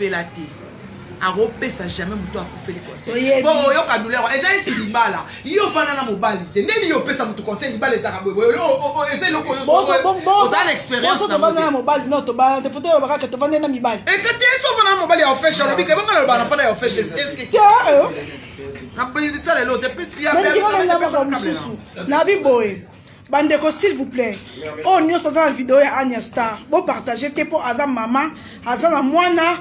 Akufela te, akopesa jamais moto akufeli conseil po oyoka douleur. Eza neti libala, yo ofanda na mobali te, ndeni yo opesa moto conseil? Libala ezaka boye, eza eloko oza na expérience. Na mobali no, tobala te, foto oyobaka ke tovande na mibali. Ekati eso ofanda na mobali ya ofeshe, olobi ke bonga naloba na fanda ya ofeshe, eske na bisala elo te pesi ya mosusu nabi boye. Bandeko, s'il vous plaît, oyo nyonso aza na video ya Ania Star, bopartage te, mpo aza mama, aza na mwana.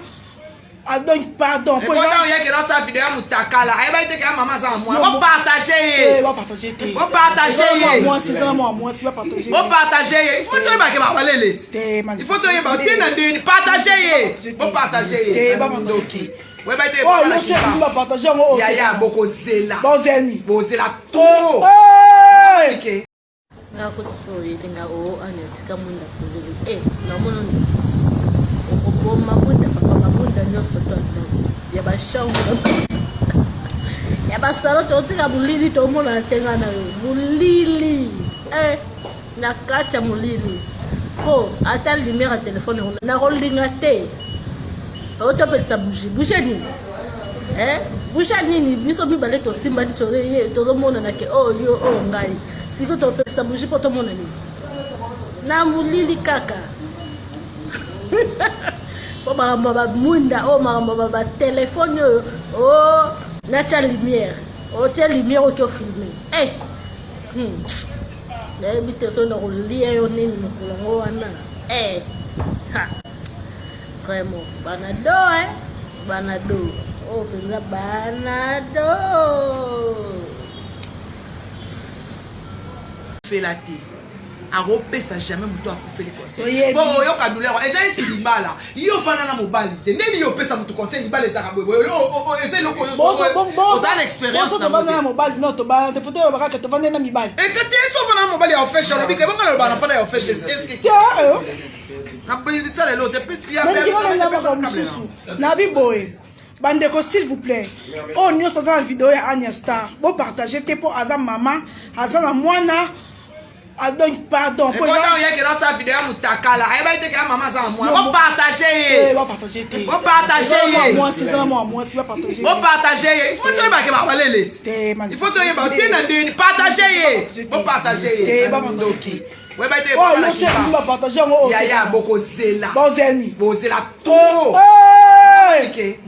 Ah, donc pardon. Ekonda oyeke nasala video ya mutakala, ayebaki te ke ya mama aza na mwana. Bopartage ye. Bapartage te. Bopartage ye. Mwasi eza na mwana mwasi, bapartage. Bopartage ye. Il faut toyebake babalele ti, il faut toyeba te na ndeni. Partage ye, bopartage ye. Ndoki, oyeba te. Oyo nyonso ebimi, bapartage yango. Yaya, bokozela. Bozeni. Bozela trop. Nga kotisa oyelinga oo ani atika mwinda polele e namona ndokisi okoboma mwinda papa, bamwinda nyonso to ndako ya bachambre ya basalo, totika molili, tomona te. Nga na yo molili e na kati ya molili, po ata lumière ya telefone nakolinga te. Otopelisa bougie, bougie nini? Bougie nini? Biso mibale tosimbani, tozomonana ke oyo yo, oyo ngai. Sikoyo topelisa bougie mpo tomona nini na molili kaka? Mpo makambo ya bamwinda oyo, makambo ya batelefone oyo, o natya lumière, otia lumière, oki ofilme. Nayebi te soki nakolia yo nini mokolo yango wana. Vraiment, banado, banado oyo mpenza, banado. Fela te, akopesa jamais moto akufeli conseil po oyoka douleur. Eza neti libala, yo ofanda na mobali te, ndeni yo opesa moto conseil? Libala ezaka boye, eza eloko oza na expérience. Na mobali no, tobala te, foto oyobaka ke tovande na mibali. Ekati eso ofanda na mobali ya ofeshe, olobi ke bonga naloba na fanda ya ofeshe, eske na bisala elo te pesi ya mosusu nabi boye. Bandeko, s'il vous plaît, oyo nyonso aza na video ya Ania Star, bopartage te, mpo aza mama, aza na mwana. Ah, donc pardon. Ekonda oyeke nasala video ya mutakala, ayebaki te ke ya mama aza na mwana. Bopartage ye. Bapartage te. Bopartage ye. Mwasi eza na mwana mwasi, bapartage. Bopartage ye. Il faut toyebake babalele ti, il faut toyeba te na ndeni. Partage ye, bopartage ye. Ndoki, oyeba te. Oyo nyonso ebimi, bapartage yango. Yaya, bokozela. Bozeni. Bozela trop.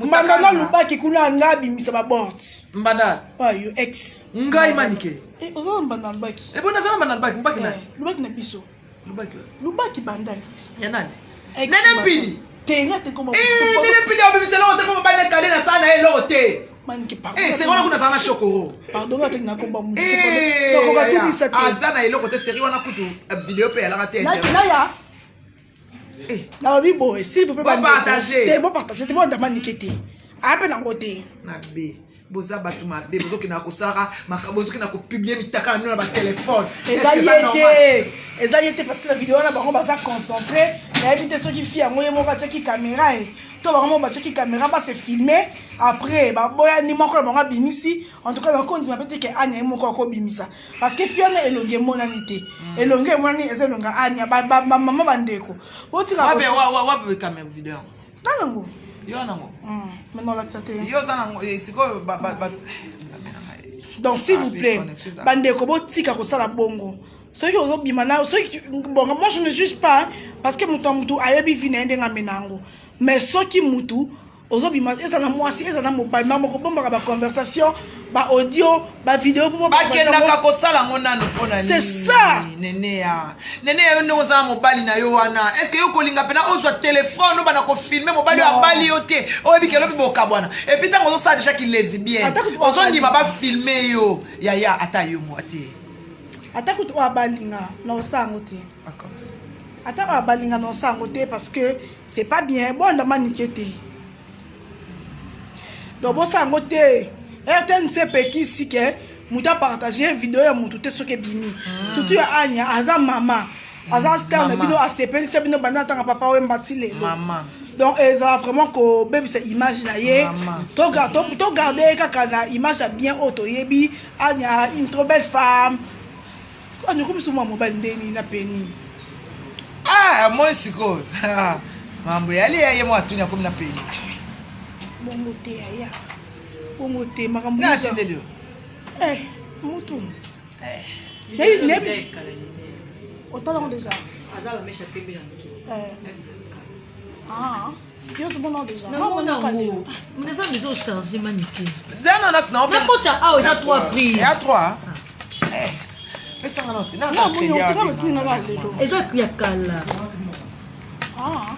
Mbanda na lubaki kuna, nga abimisa baborte. Mbanda? Oyo ex. Ngai Manike. Oza na mbanda lubaki. Ebo naza na mbanda lubaki, lubaki nani? Lubaki na biso. Lubaki. Lubaki bandali. Ya nani? Nene Mpili. Te, nga te koma. Nene Mpili obimisa eloko te, mpo mobali ekale na sala na ye eloko te. Manike, pardon. Seri wana kuna azala na shokoro. Pardon, nga te nakomba mutu nakoka tubisa te. Aza na eloko te, seri wana kutu video mpe eyalaka te. Naya nalobi boye, s'il vous plaît. Bopartage. Te, bopartage te, bondama nike te, aya mpe nango te. Mabe, boza bato mabe, bozokenda kosalaka makambo, bozokenda kopublier mitaka na bino na batelefone. Eza ye te, eza ye te, parce que na video wana bango baza concentré. Nayebi te soki fi yango ye moko atiaki caméra e to bango moko batiaki caméra base filme, après baboyani, moko na bango abimisi. En tout cas, nakondima mpe te ke Ania ye moko akobimisa, parce que fi wana elongi emonani te. Elongi emonani eza elongi ya Ania. Bamama, bandeko, botika. Wapi caméra video yango? Nanango. Yo nango? Mais nolakisa te. Yo oza nango sikoyo. Donc s'il vous plaît, bandeko, botika kosala bongo. Soki ozobima na soki, bon, moi je ne juge pas, parce que moto ya motu ayebi vie na ye ndenge amena yango. Mais soki mutu ozobima, eza na mwasi, eza na mobali, ma moko bombaka baconversation, baaudio, bavideo. Bakendaka kosala yango nano mpona C'est ça. Nene ya nene ya yo, ndenge oza na mobali na yo wana, est ce que yo kolinga mpena ozwa telefone obanda kofilme mobali oyo abali yo te, oyebi ke lobi bokabwana? Et puis ntango ozosala déjà kilesbienne, ozondima bafilme yo, yaya, ata yo mwa te. Ata kutu oyo abalinga na osala yango te, ata oyo abalinga na osala yango te, parce que c'est pas bien. Bondama nike te, donc bosala yango te. RTNC epekisi ke moto apartage video ya motu te soki ebimi, surtout ya Anya. Aza mama, aza star na bino, asepelisa bino banda ntanga Papa Wemba ti lelo. Donc ezala vraiment kobebisa image na ye. Togarde ye kaka na image ya bien oyo toyebi. Anya, une trop belle femme. Anya okomisi mwa mobali ndeni na peni. Ah, amoni sikoyo mambo yali ya ye, mwa atuni akomi na peni. Bongo te yaya. Bongo te makambo. Na atindeli yo. Eh, mutu. Eh. Nayebi nayebi. Otala ngo déjà. Aza ba mesha pembe na mutu. Eh. Ah. Yo ozomona déjà. Namona yango. Moto eza besoin ocharge manike. Zana na na nakota awa eza 3 prise. Ya 3. Eh. Pesa nga na te. Na lelo. Eza ya kala. Ah.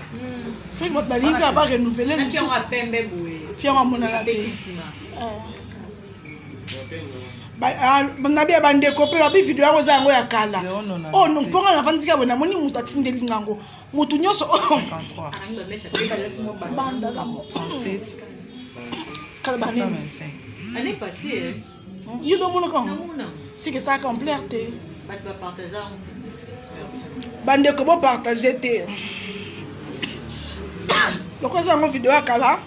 Soki bato balingi kaka ba renouveler lisusu. Pembe boye. Fiango amonana te. Nabi ya bandeko mpe babi video yango eza yango ya kala. Oh non, mpo nga nafandi kaka boye namoni moto atindeli nga yango. Moto nyonso oyo banda na moto. Kala banini. Année passée, Yo nde omonaka yango? Seke esalaka ampleur te. Bandeko bopartage te. Lokola eza yango video ya kala.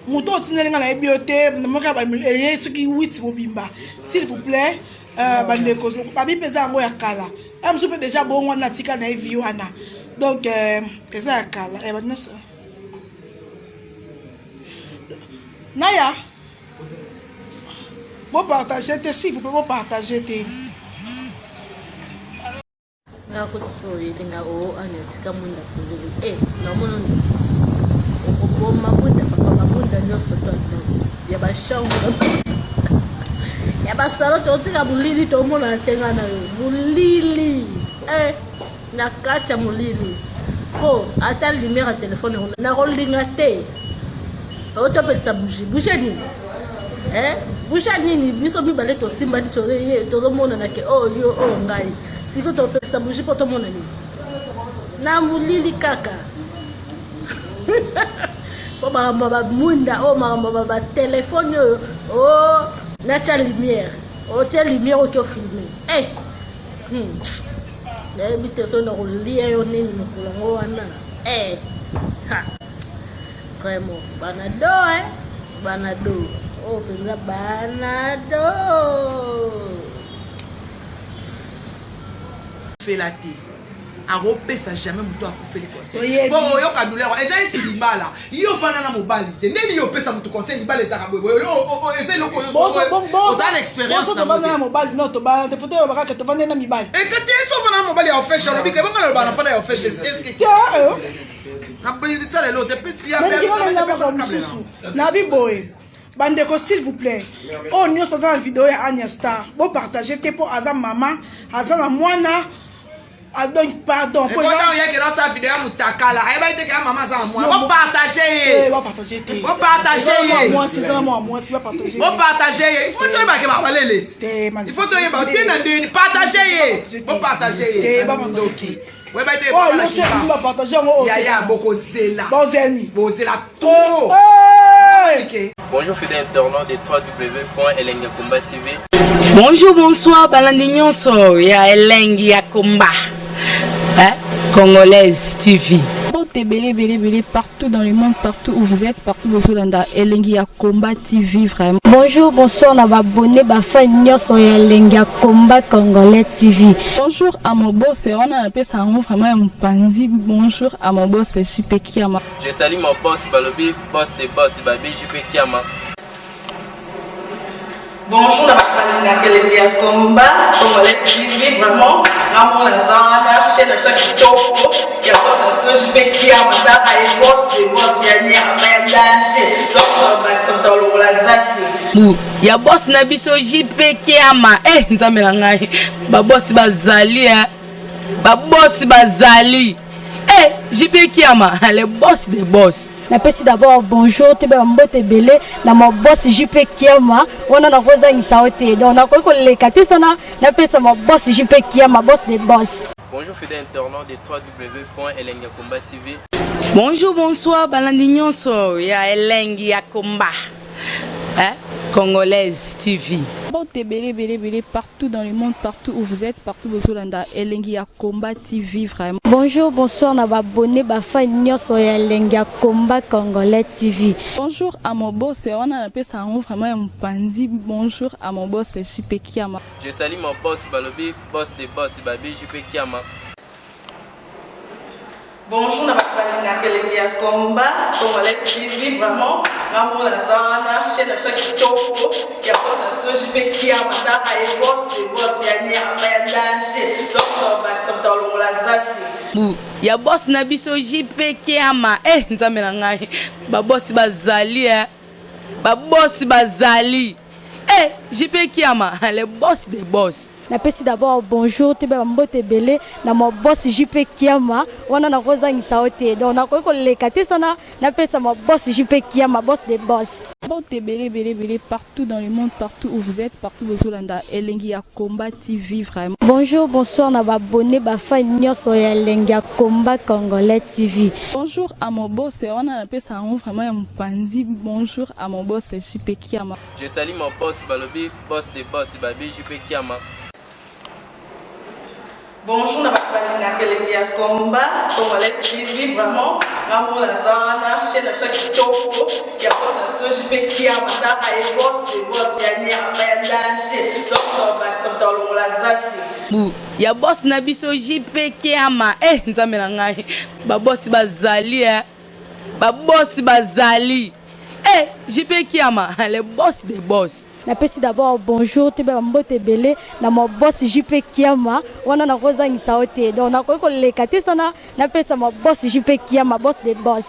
Moto otindeli nga nayebi yo te, namoka eye soki 8 mobimba. S'il vous plaît, euh, bandeko babi mpe eza yango ya kala. Ya mosusu mpe deja bongo wana atika na ye vie wana. Donc euh, eza ya kala. Eh, bato nyonso. Naya Bo partager te s'il vous plaît bo partager te. Nga kutu so oyeli nga oo oh, ani atika mwinda polele e eh, namona ndokiti okoboma mwinda papa bamwinda nyonso to ndako ya bachambre ya basalo totika molili tomonana te nga na yo molili e eh, na kati ya molili po ata lumière ya telefone yango nakolinga te otopelisa bougie bougie nini eh? bougie nini biso mibale tosimbani tozomonana ke oyo oh, yo oyo oh, ngai sikoyo topelisa bougie mpo tomona nini na molili kaka mpo makambo ya bamwinda oyo makambo ya batelefone oyo o oh, natya lumière otya lumière oki ofilme eh. Hmm. Nayebi te soki nakolia yo nini mokolo yango wana eh. Ha. Vraiment banado eh? Banado oyo oh, mpenza banado fela te akopesa jamais moto akufeli conseil po oyoka douleur eza neti libala yo ofanda na mobali te ndeni yo opesa moto conseil libala ezaka boye eza eloko oza na expérience na mobali no tobala te foto olobaka ke tovandi na mibali ekati eso ofanda na mobali ya ofeshe olobi ke bonga naloba na fanda ya ofeshe eske na bisala elo te pesi ya mosusu nabi boye bandeko s'il vous plaît oyo nyonso aza na video ya ania star bopartage te mpo aza mama aza na mwana Ah, donc pardon po eza oyaki na sa video ya mutakala ayebaki te ke mama aza na mwana bo partage ye eh, bo partage te bo partage ye mwasi eza na mwana mwasi ba partage bo partage ye il faut toyeba ke babalele te il faut toyeba te na ndeni partage ye bo partage ye te ba ndoki oyeba te oh yo so ba partage yango yaya bokozela bozeni bozela trop oh, Bonjour fidèles internautes de www.elengiyakomba TV. Bonjour, bonsoir, balandi nyonso ya elengi ya komba. Hein? Congolaise TV. Mbote ebele ebele ebele partout dans le monde, partout où vous êtes, partout bozolanda elengi ya combat TV vraiment. Bonjour, bonsoir na ba abonné ba fan nyonso ya elengi ya combat congolais TV. Bonjour à mon boss, wana napesa yango vraiment ya mopanzi. Bonjour à mon boss JP Kiama. Je salue mon boss balobi boss de boss babi JP Kiama. Bonjour na bato balingaka elengi ya combat congolais TV vraiment ngamona naza wana chaîne na biso ya kitoko ya boss na biso JP Kiama tata ye boss de boss ya nyama ya danger donc bakisa moto alongola zaki bu ya boss na biso JP Kiama eh nzambe na ngai ba boss bazali eh ba boss bazali eh JP Kiama le boss de boss napesi d'abord bonjour toyeba mbote ebele na ma boss jp kiama wana nakozangisa yo te donc nakoki koleka te sana napesa ma boss jp kiama boss de boss. Bonjour fidèle internaute de www.elengiyakomba TV. Bonjour, bonsoir, balandi nyonso ya elengi ya komba. Hein? Congolaise TV. Mbote ebele ebele ebele partout dans le monde, partout où vous êtes, partout bozolanda elengi ya combat TV vraiment. Bonjour, bonsoir na ba abonné ba fan nyonso ya elengi ya combat congolais TV. Bonjour à mon boss, wana napesa yango vraiment ya mopanzi. Bonjour à mon boss JP Kiama. Je salue mon boss balobi boss de boss babi JP Kiama. Bonjour na bato balingaka elengi ya combat congolais TV, vraiment nga moko naza wana, chaîne na biso ya kitoko ya boss na biso JP Kiama, taka ye boss de boss ya nyama ya danger, donc tobakisa moto alongola zaki Bu ya boss na biso JP Kiama. Eh, nzambe na ngai, babosi bazali eh. Babosi bazali eh, JP Kiama, le boss des boss. Napesi d'abord bonjour, toyeba bambote ebele na ma boss JP Kiama. Wana nakozangisa yo te, donc nakoki koleka te sana napesa ma boss JP Kiama, boss de boss. Mbote ebele ebele ebele partout dans le monde, partout où vous êtes, partout bozolanda Elengi ya Combat TV vraiment. Bonjour, bonsoir na babone bafan nyonso ya Elengi ya Combat Congolais TV. Bonjour à mon boss, wana napesa yango vraiment ya mopanzi. Bonjour à mon boss JP Kiama. Je salue mon boss, balobi boss de boss, babi JP Kiama. Bonjour na bato balingaka elengi ya combat congolais TV, vraiment nga moko naza wana, chaîne na biso ya kitoko ya boss na biso JP Kiama, taka ye boss de boss ya nyama ya danger, donc tobakisa moto alongola zaki Bu ya boss na biso JP Kiama. Eh, nzambe na ngai, babosi bazali eh. Babosi bazali eh, JP Kiama, le boss des boss. Napesi d'abord bonjour, toyeba bambote ebele na ma boss JP Kiama. Wana nakozangisa yo te, donc nakoki koleka te sana napesa ma boss JP Kiama, boss de boss.